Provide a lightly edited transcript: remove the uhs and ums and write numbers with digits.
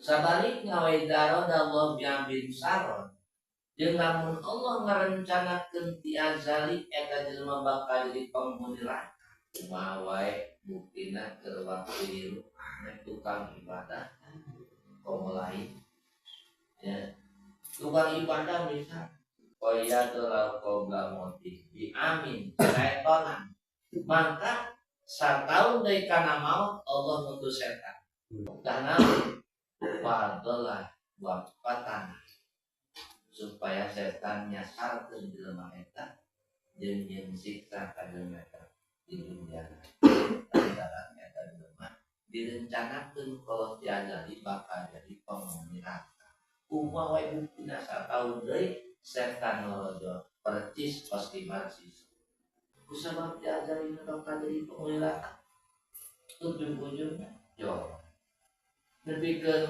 Sabalikna, wa idza aradallahu bi'abdin syarron, jeung lamun Allah ngarencanakeun ti azali eta jelema bakal jadi penghuni neraka. Kumaha wae buktina keur waktu hirup tukang ibadah, komo lain ya, tukang ibadah misal qayyadallahu qabla mauti bi amin syaitonan, maka satahun dari kana maut Allah ngutus setan karena fadalah wa fatana, supaya setan nyasarkeun jelema eta jeung jeung siksa ka jelema eta di dunia, lantaran eta jelema direncanakeun kalau ti azali bakal jadi penghuni neraka. Kumaha wae buktina satahun deui setan norojo percis pasti marsis kusabab ti azali bakal jadi penghuni neraka, ujung-ujungnya yo nepikeun.